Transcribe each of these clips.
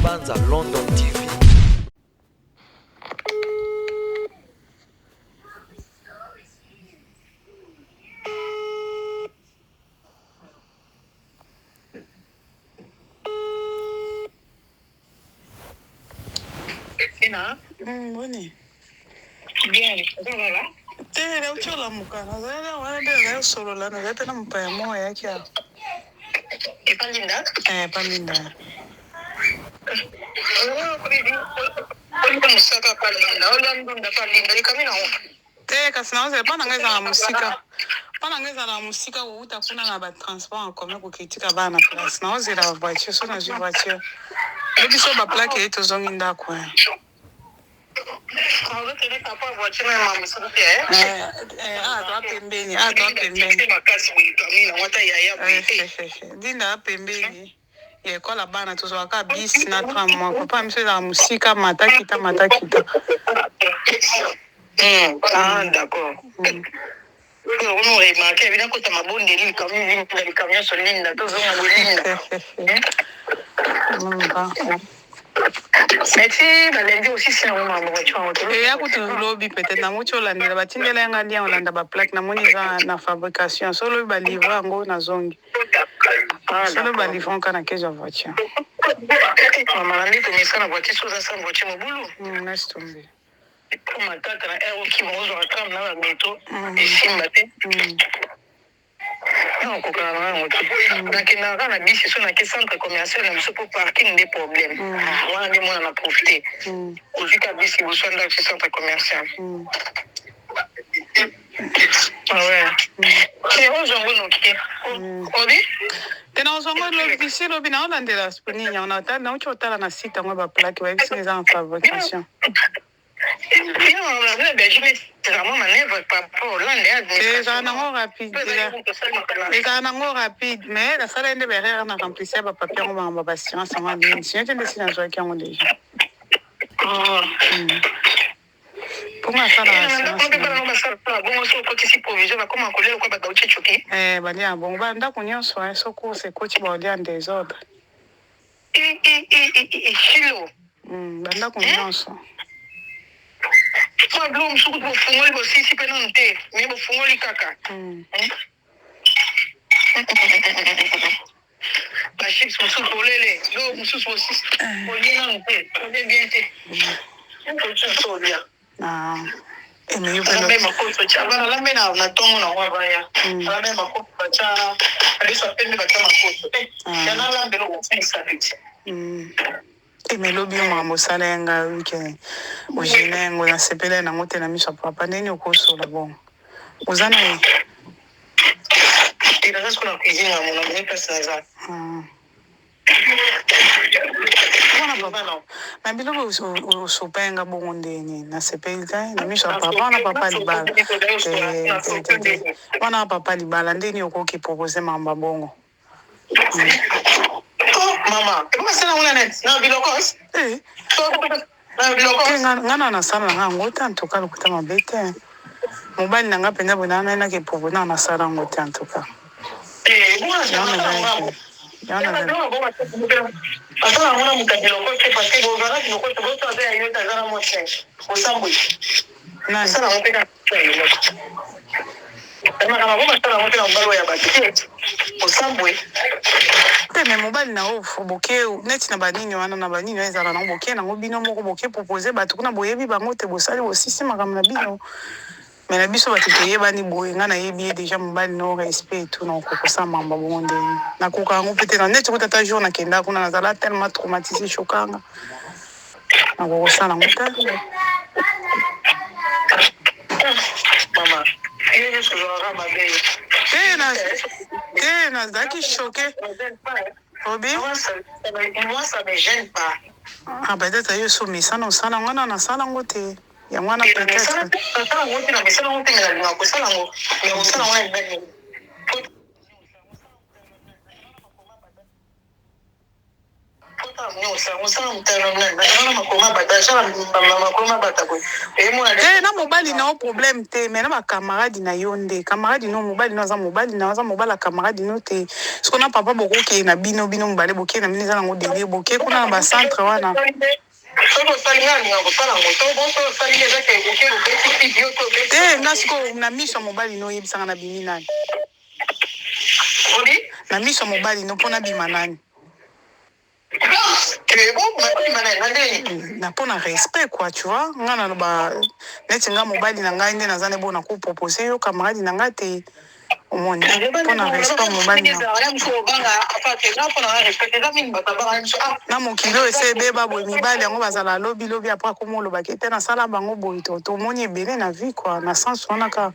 Banza London TV. Tina. Boni. Bien, ozolala? Te, nauti olamuka. Nazali na wana nde nazali kosolola, nazali mpe na mopaya moko ayaki awa. Epa Linda? Eh, epa Linda. Olinga mosaka pa Linda, olia ndunda pa Linda, likami na ngo. Te, kasi naozela mpa na ngai ezala mosika. Mpa na ngai ezala mosika kowuta kuna na ba transport en commun kokitika bana na place. Naozela ba voiture, so nazwi voiture. Lobi so ba plaque eye tozongi ndako. Eh. Eh, eh, ah, toa pembeni, ah, toa pembeni. Eh, Dinda pembeni. Ya ekole ya bana tozwaka bus na tram moko mpo ya biso ezalaka mosika mata kita mata kita. Ah, d'accord. Oyo remarque bina kota mabondeli likambo linda likambo nyonso linda tozonga boye linda. Mais ti balundi osisi yango makambo voiture yango te. Eya kutu lobi peut-être namuti olandela batindela yanga lien olanda ba plaque namoni eza na fabrication so lobi ba livre yango nazongi. Ah, Solo ba d'accord. livre kaka na caisse ya voiture. Mama na nde tomesana voiture so oza sans voiture mobulu. Laisse tomber. Po matata na heure okima ozwaka tram na ba metro esimba te. Na okokana na yango te. Nakendaka kaka na bisi so nake centre commercial na biso po parking nde problème. Wana nde mwana na profite. Ozwi ka bisi liboso ya ndako ti centre commercial. Ah ouais. Te ozwa yango noki te. Obi? Te na ozwa yango lobi d'ici lobi na olandela nini yango na nauti otala na site yango ba plaque bayebisi nga eza en fabrication. Ezala nango rapide, ezala nango rapide mais nasala ye nde ba erreur na remplissait ya ba papier yango makambo ya ba assurance yango ya nini sinon te nde esi nazwaki yango dejà. Po nga asalaka assurance na Eh, balia bongo ba ndako nyonso hein, so course ekoti baolia en desordre. Ba ndako nyonso. Mwa biloko mosusu kutu bofungoli bosisi mpe nanu te me bofungoli kaka. Ba chips mosusu polele biloko mosusu bosisi olie nanu te olie bien te osusu olia. Ah. Eh, mais yo mpe Alambe makoso tya bana alambe na na ntongo na ngo baya alambe makoso batya biso pembe batya makoso eh yana alambe eloko osalisa beti. Eh, mais lobi yo makambo osala ya ngai weekend ogene yango nasepela nango te na miso ya papa ndeni okosola bongo oza na ye. Te naza siko na cuisine ya mona moni place naza. Ah. Wana papa na biloko osopa yanga bongo ndeni nasepeli te na miso ya papa wana papa libala te te te te wana papa libala ndeni okoki propose makambo ya bongo. Oh mama ebakasala ngo na net na bilokos. Eh. Na bilokos. Te nga na nasala na nga yango te en tout cas lokuta mabe te mobali na nga mpenza boye naanaki propose na nasala yango te en tout cas. Eh, asala yango na moto ya biloko te parce que bozala biloko te boto aza ya yo te aza na mwasi osambwi Nani? asala yango mpe kaka ya yo moko makambo yango basala yango mpe na mobali oyo ya bato te osambwe. Te me mobali na yo boke neti na banini wana na banini wana ezala nango boke nango bino moko boke propose bato kuna boyebi bango te bosali bosisi makambo na bino me na biso bato toyebani boye nga nayebi ye deja mobali no respect et tout na okokosala makambo ya bongo ndenge nakoka yango mpe te na neti kuta ata jour nakenda kuna nazala tellement traumatisé chokanga nakokosala yango te. Mama yo nyonso ozwaka mabe. Te na te nazalaki choqué obi. Moi ça me gêne pas. Ah, peut-être yo so misana osala yango wana nasala yango te yango wana peut-être. Nasala yango te na misala yango te me nalingaka kosala yango me kosala yango na mibali. Te, na mobali na yo problème te, mais na bacamarade na yo nde. Camarade no, mobali no aza mobali na yo, aza mobali ya camarade no te. Siko na papa bokokende na bino, bino mibale bokende na bino, eza nango délire. Boke kuna na bacentre wana. Te, nga sikoyo na miso ya mobali no, oyebisanga na bimi nani? Na miso ya mobali no, mpo nabima nani? Na mpo na respect quoi, tu vois. Nga naloba neti nga mobali na ngai nde naza nde bona kopropose yo camarade na nga te. Omoni, mpo na respect mobali na na mokili oyo ese ebeba boye, mibali yango bazala lobi lobi, après akoma olobaki te nasala bango boye. To tomoni ebele na vie quoi, na sens wana kaka.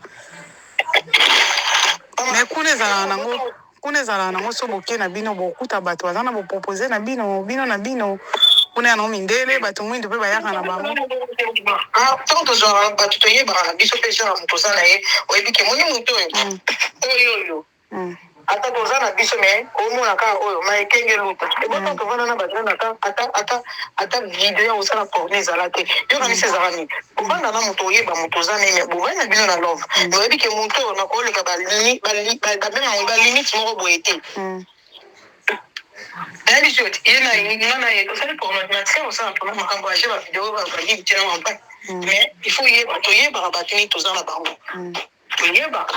Mais kuna ezalaka nango, kuna ezalaka nango, so boke na bino, bokuta bato baza na bopropose na bino, bino na bino kuna ya nango mindele, bato mwindu mpe bayaka na bango. Ntango tozwaka bato, toyebaka na biso mpe genre moto oza na ye, oyebi ke moni moto oyo, oyo oyo ata toza na biso, mais omona kaka oyo maekenge luta ebota. Tovanda na bato naka ata video ya kosala porno ezala te. Yo kanisi ezala nini? Kovanda na moto, oyeba moto oza nini, bovandi na bino na love, mais oyebi ke moto oyo nakoleka babengaka balimite moko boye te. Nayebi so ye na nga na ye tosali porno, natika kosala porno, makambo aje bavideo bagibi te na mampa. Mais il faut yeba, toyebaka bato nini toza na bango, toyebaka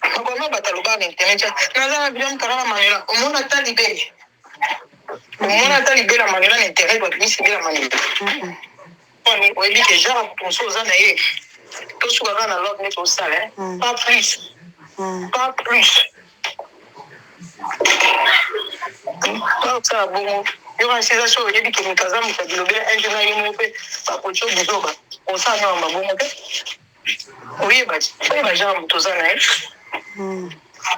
makambo bato alobaka na internet. Naza na video mokaka na Manuela, omona ata libele, omona ata libele ya Manuela na internet, babimisi libele ya Manuela. Oyebi ke genre moto mosusu oza na ye, tosuka kaka na love nde tosala, pas plus, pas plus. Osala bongo, yoka eza so oyebi ke moto aza moto ya bilobela. Un jour na ye moko mpe bakoti yo buzoba, osala nyongo mabongo te. Oyeba, oyeba genre moto oza na ye.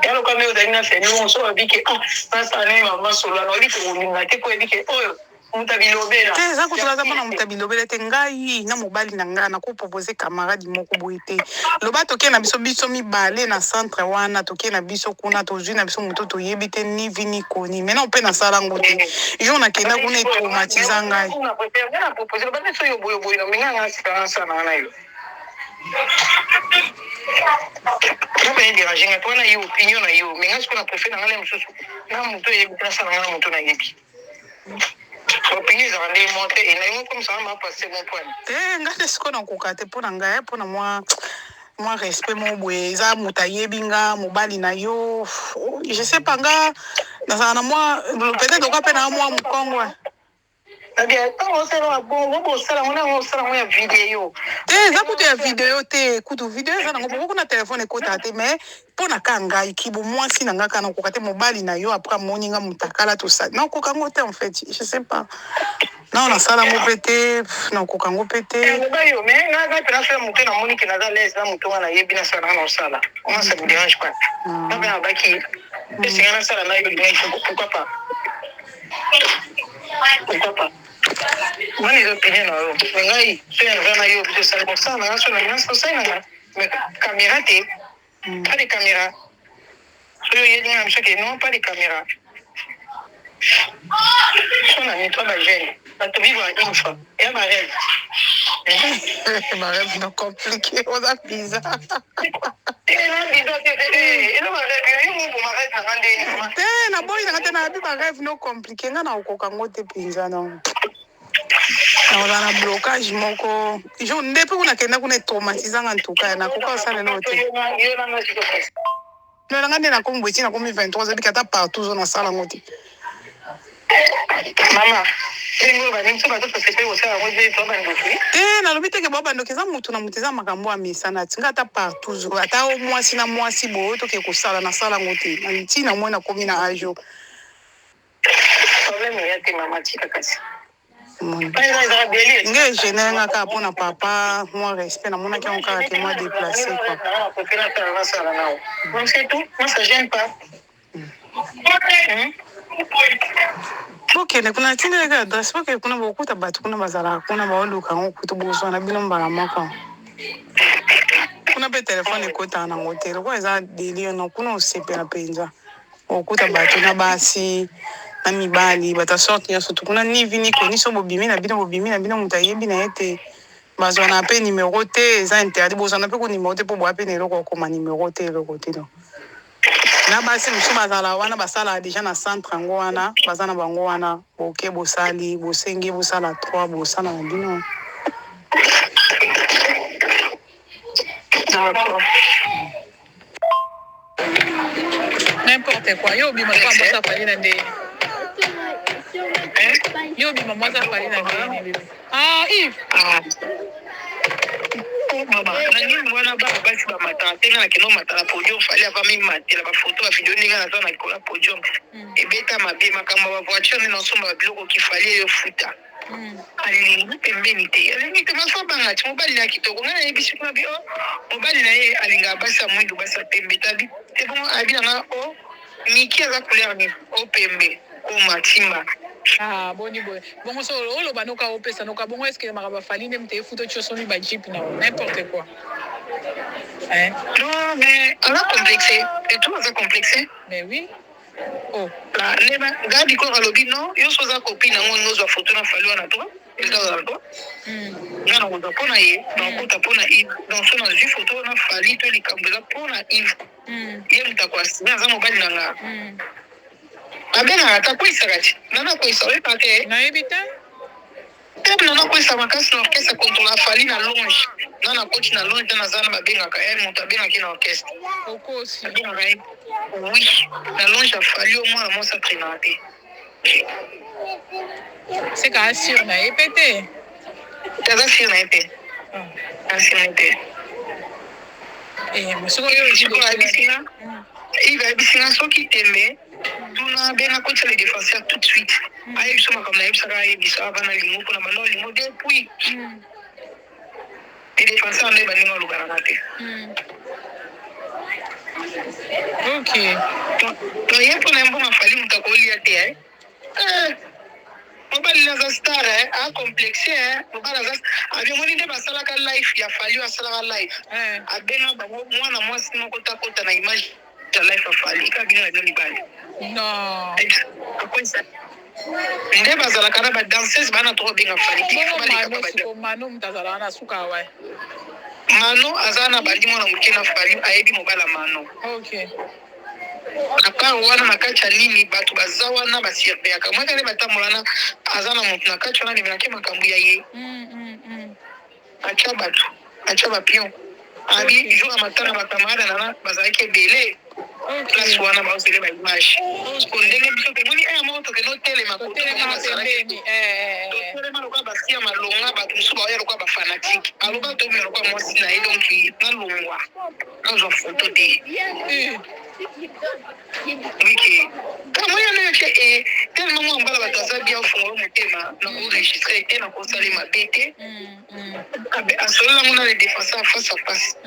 Ya loka nde ozali na feni bongo, so oyebi ke nasala ndenge mama solo wana, oyebi ke kolinga te, po oyebi ke oyo moto ya bilobela. Te, eza kutu aza mpona moto ya bilobela te. Ngai na mobali na ngai nakopropose camarade moko boye te. Loba tokei na biso, biso mibale na centre wana, tokei na biso kuna, tozwi na biso moto toyebi te, ni vi ni koni. Maintenant mpe nasala yango te. Jour nakenda kuna, etraumatiza ngai. Nga na propose loba biso yo boye boye, nominga nga sika nasala nanga na yo, nga mpe dérange nga mpo wana yo opinion na yo. Mais nga sikoyo na préfère na nga le mosusu na moto oyebi te, nasala nga na moto nayebi. Opinion ezalaka nde mo te, enayango komisanga ma passe mon point. Te, ngai nde sikoyo nakoka te. Mpo na ngai, mpo na mwa respect moko boye, eza moto ayebi nga mobali na yo, je sais pas, nga nazala na mwa peut-être oka mpe na mwa mokongo. Ntango osala bongo, bosala ngo nango, osala ngo ya video. Te, eza kutu ya video te. Kutu video eza nango boko kuna, telefone ekotaka te. Mais mpo na ka ngai kibo mwasi na ngai kaka nakoka te. Mobali na yo après amoni nga motakala, tosali, nakoka ngo te. En fait, je sais pas, nao nasala ngo mpe te, nakoka ngo mpe te. Mobali yo, mais nga mpe nasala moto namoni ke naza l'aise na moto nga nayebi, nasala nanga na osala, moi ça me dérange pas. Nga mpe nabaki esinga nasala na yo, pourquoi pas, pourquoi pas. Wana eza opinion na yo, mais ngai so naza na yo, tosala kosala nanga, so na osali nanga, mais caméra te, pas de caméra. Soki oyebi nga na biso ke non, pas de caméra. So na netoi bajeune, bato vivre une fois, eya barêve. Barêve no compliqué, oza bizarre. Eza barêve yo moboma rêve nanga ndeni. Te, naboyi nanga te, nayebi barêve no compliqué. Nga na okoka ngo te mpenza, non, nakozala na blocage moko jour nde mpe kuna kenda kuna etraumatisanga. Ntuka nakoka kosalela oyo te. Yo nanga siko. Nanga nde nakomi boye, ti nakomi 23, ozabiki ata partout zo nasala yango te. Mama, ndenge oyo baningi so bato tosepeli kosala yango te, to bandoki. Te, nalobi teke bao bandoki. Eza motu na motu, eza makambo ya mesana. Ti nga ata partout zo, ata o mwasi na mwasi boye toke kosala, nasala yango te. Na ntina moi nakomi na age oyo. Problème eya te, mama, tika kasi. Omoni. Eza ezaka délire. Nge egêner nga kaka mpona papa, mwa respect, namonaki yango kaka ke mwa déplacé quoi. Donc c'est tout, moi ça gêne pas. Bokende kuna, natindelaki adresse. Bokende kuna, bokuta bato kuna bazalaka kuna, baoluka yango kutu, bozwa na bino mbala moko kuna mpe. Telefone ekotaka nango te, lokola eza délire. No, kuna osepela mpenza, okuta bato na basi. Na mibali bato ya sorte nyonso tu kuna ni vi ni koni so bobimi na bino bobimi na bino moto ayebi na ye te bazwana mpe numero te eza interdit bozwana mpe ko numero te mpo boya mpe na eloko ya kokoma numero te eloko te donc na basi mosusu bazala wana basalaka deja na centre yango wana baza na bango wana boke bosali bosengi bosala 3 bosala na bino. D'accord. N'importe quoi. Yo obima lokola mwasi afali na ndenge. Hein? Yo obima mwasi afali na ndenge. Ah, Yves. Ah. Mama, na nini wana bana basi bamataka te? Nga nakende omata na podium, Fally ava mimatela bafoto, bavideo ndenge naza na likolo ya podium. Ebeta mabe makambo ya bavoiture nde nasomba babiloko kifali eyo futa. Alingi pembeni te, alingi te maso abanga ti mobali na ya kitoko. Ngai nayebisi kuna bi o mobali na ye alingaka basi ya mwindu, basi ya pembe tabi te. Bongo abi na nga o Niki aza couleur nini? O pembe koma timba. Ah, boni boye. Bongo so oloba noka opesa noka bongo est-ce que makambo ya Fally nde moto efuta otio somi ba jeep na yo? N'importe quoi. Hein? Non, mais aza complexe et tout, aza complexe. Mais oui. Oh. Nde Gabi Kor alobi non, yo so oza copine yango olingi ozwa foto na Fally wana to eza ozala to nga na kozwa mpo na ye, nakota mpo na Yves. Donc so nazwi foto na Fally to likambo eza mpo na Yves, ye moto akoasime aza mobali na nga. Babengaka ata akweyisaka ti nana akweyisa, oyeba te. Nayebi te. Te, nana akweyisa makasi na orchestre contrôle Fally na lounge. Nana akoti na lounge, nana aza na babengaka ye moto abengaki na orchestre. Okosi. Abengaka ye, oui, na lounge ya Fally. Oyo mwana mwasi atraînaka te. Seka asure na ye pe te. Te, aza sire na ye te. Aza sire na ye te. Eh, sikoyo yo sikoyo ayebisi nga, Yves ayebisi nga soki tembe tuna benga kotisa le défenseur tout de suite, ayebisa makambo nayebisaka, ayebisa ava na lingo mpona banda olingo depuis. Le défenseur nde baninga olobanaka te. Ok. Donc ye mpo na ye mbongo afali moto akolia te, eh? Eh, mobali naza star, eh? Acomplexe, eh? Mobali aza abi omoni nde basalaka life ya Fally oyo asalaka life. Abenga bango mwana mwasi moko takota na image ya life ya Fally ka bino na bino mibali. Non. Akwesa nde bazalaka na badanseuse bana to babenga Fally te. Bongo baleka Mano ba siko Mano moto azalaka na suka wa. Mano aza na bandi mwana moke na Fally, ayebi mobala Mano. Ok. Apart wana na kati ya nini bato baza wana basurveillaka mwaka nde batambola wana, aza na moto na kati wana amemelaki makambo ya ye. Atya bato, atya bapion abi. Jour ya matanga bacamarade nana bazalaki ebele place wana, baozele baimage ko ndenge biso tomoni aya moko tokende otelema. Totelema pembeni. Eh, eh, eh. Totelema lokola basi ya malonga, bato mosusu baoya lokola bafanatike, aloba tobima lokola mwasi na ye, donc nalongwa nazwa foto te. Wike kamona nayeke e tellement mwa mbala bato aza bien, ofungola motema na koenregistre te, na kosala mabe te. Asololango na le défenseur face à face.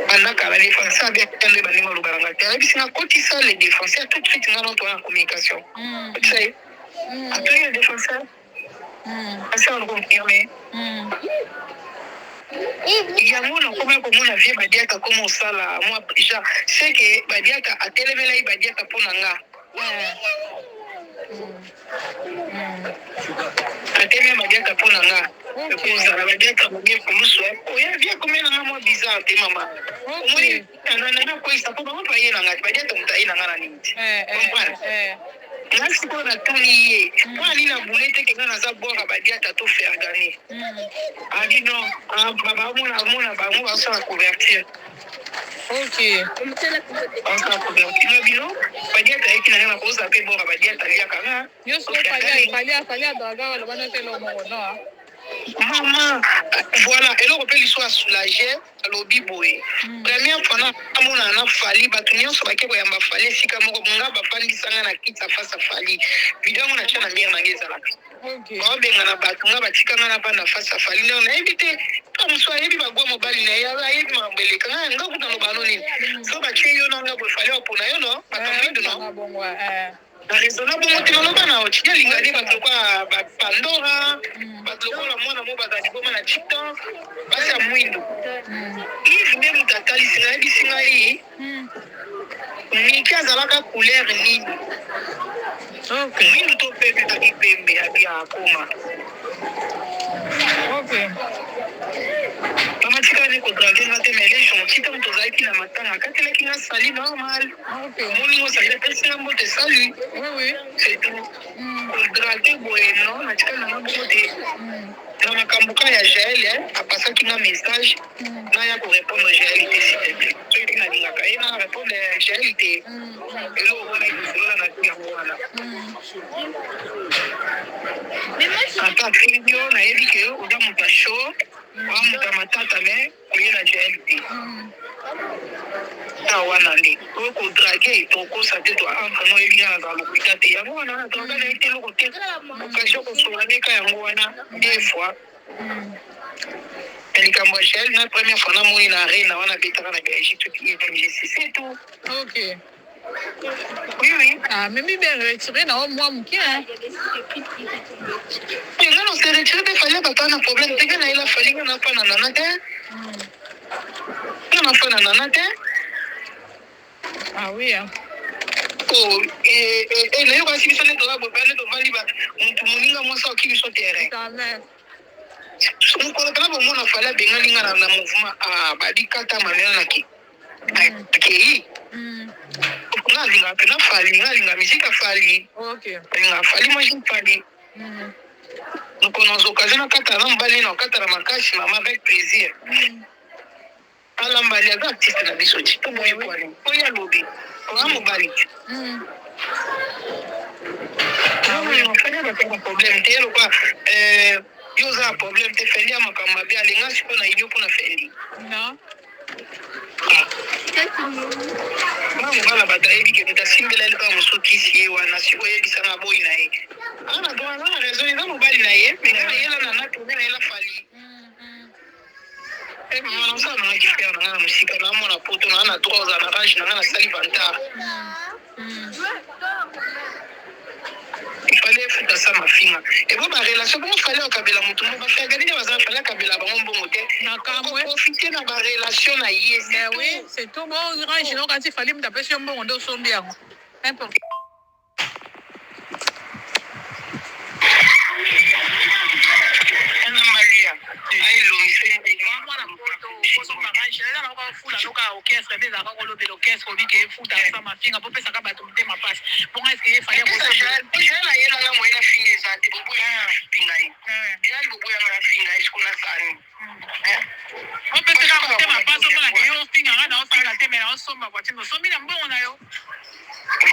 Banda kala défenseur abe nde baninga olobananga te, ayebisi nga kotisa le défenseur tout de suite, nga na toza na communication. Kotisa ye, atoyi le défenseur asi aloconfirme yango. Nakomi komona vie Badiata koma osala mwa ja c'est que Badiata atelemelaki Badiata mpo na nga. Atelemi Badiata mpo na nga. Ekozala Badiata momie kulusu oya vie akomela nga mwa bizarre te mama. Omoni nakweyisa mpo bango baye na nga te, Badiata moto aye na nga na nini te. Comprendre nga sikoyo natuni ye mpona nini abule te ke nga naza bwaka Badiata to Fergani. Abi non, bamona amona bango basala couverture. Basala couverture na bino. Badiata ayeki na nga na kozala mpe bwaka Badiata aliaka nga. Nyonso Fally adraga baloba no te eloko moko no. Mama, voilà eloko mpe liso asoulage. Alobi boye, première fois namonana na Fally, bato nyonso bake koyamba Fally esika moko, nga bafandisanga na kiti face a Fally. Video yango natya na mire nanga ezalaka. Baobengana bato, nga batikanga na bana face a Fally. Ndenge nayebi te ka mosu ayebi bagwa mobali na ye, ayebi makambo eleka nga. Nga kuta loba no nini so batie yo na nga boye, Fally wapona yo no makambo yindo no. Bongo eh. Na raisonna bongo te, naloba na otidi alinga nde bato lokola bapandora, bato lokola mwana mo bazala liboma na TikTok, basi ya mwindu. Yves nde moto atalisi nayebisi ngai. Niki azalaka couleur nini? Ok. Mwindu to pembe? Abi pembe, abi akoma. Ok. Mama tika ne kodrague nga te, mais elle est gentille. Ntango tozalaki na matanga, akatelaki nga sali normal. Ok. Omoni ngo osali, apesi nga mbote, salut. Oui, oui. C'est tout. Kodrague boye non, natikali nanga bongo te. Na makambo ka ya Jael, eh, apasaki nga message, naya korépondre Jael te, s'il te plaît. Soki nalingaka ye, na répondre Jael te. Eloko wana ekosolola na yango wana. Ata afingi yo, nayebi ke oza moto ya show, oza moto ya matata, mais koyela Jael te. Ta wana nde oyo kodrague, tokosa te, to entre no, oyebi nga nazala lokuta te. Yango wana nadraga na ye te, eloko te. Occasion kosolola neka yango wana deux fois. Na likambo ya Jael, na première fois namoni na arena wana, abetaka na Belgique, IMGC, c'est tout. Ok. Oui. Ah, mais mi bien retiré na mwa moke, hein. Nga na se retire te. Fally bata na problème te. Nga nayela Fally, nga nafa na nana te, nga nafa na nana te. Ah oui, hein. Nayokasi biso nde toza boye, nde tovandi, motu moninga mwasi aoki biso terrain. Quand Mokolo mpena bomona Fally abengani nga na mouvement, babikata mamela nake akei. Nga alingaka mpena Fally, nga alinga misika Fally. Alinga Fally, moi j'aime Fally. Mokolo nazwa occasion nakatala na mobali, na okatala makasi, mama, avec plaisir. Alambali aza artiste na biso ti to boye kwani oyo alobi oza mobali ti. Fally abataka problème te, ye lokwa yo oza na problème te. Fendi ya makambo mabe, alinga sikoyo na inyo mpona Fendi. Non. Na mobala, bato ayebi ke moto asimbela ye kaka mosusu kisi ye wana. Sikoyo oyebisanga boyi na ye, aza na droit, aza na raison, eza mobali na ye. Me nga nayela nana te, nga nayela Fally. Mama, nasala nanga kifere na nga na mosika, naamona poto naa na droit ozala na rage na nga, nasali vantard. Ifale efuta sa mafinga ebo barelation bongo. Fally akabela motu mo bafega nini, baza Fally akabela bango mbongo te. Nakamwe. Profite na barelation na ye. Mais oui, c'est tout bon. Range no kanti Fally mutu apesi yo mbongo nde osombi yango. N'importe. Ana malia ailongisa. Mwana poto kosomba range eza na fula noka orchestre nde ezalaka kolobela orchestre, obike efuta asa mafinga po pesaka bato motema pasi bongo. Est-ce ye Fally Jael ayelanga moye na finga eza te, boboya finga ye. Eyali boboyanga na finga ye siko na sani. Opesaka motema pasi, omonaka yo ofinganga na ofinga te, me na osomba voiture, osombi na mbongo na yo.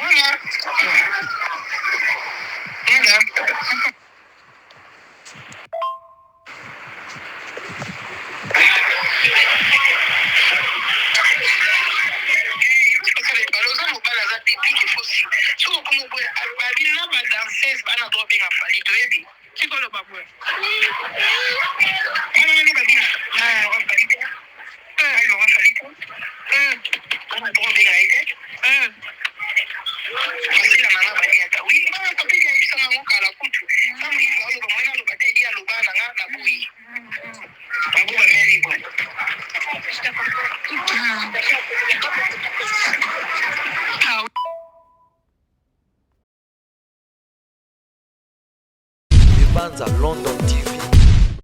Voilà. Oza mobali, aza public, efosi soki okoma oboya babi na badanseuse bana droit benga Fally, toyebi. Tikoloba boye. Wana nde babina Laurent Fally te, Laurent Fally te, bana droit benga ye te. Asila nanga badiata, wi, bana kapeli ayebisanga yango kala kutu. Ntango ifa aloba moye naloba te, edi aloba nanga na boyi bango bameli boye. Ah. Banza London TV.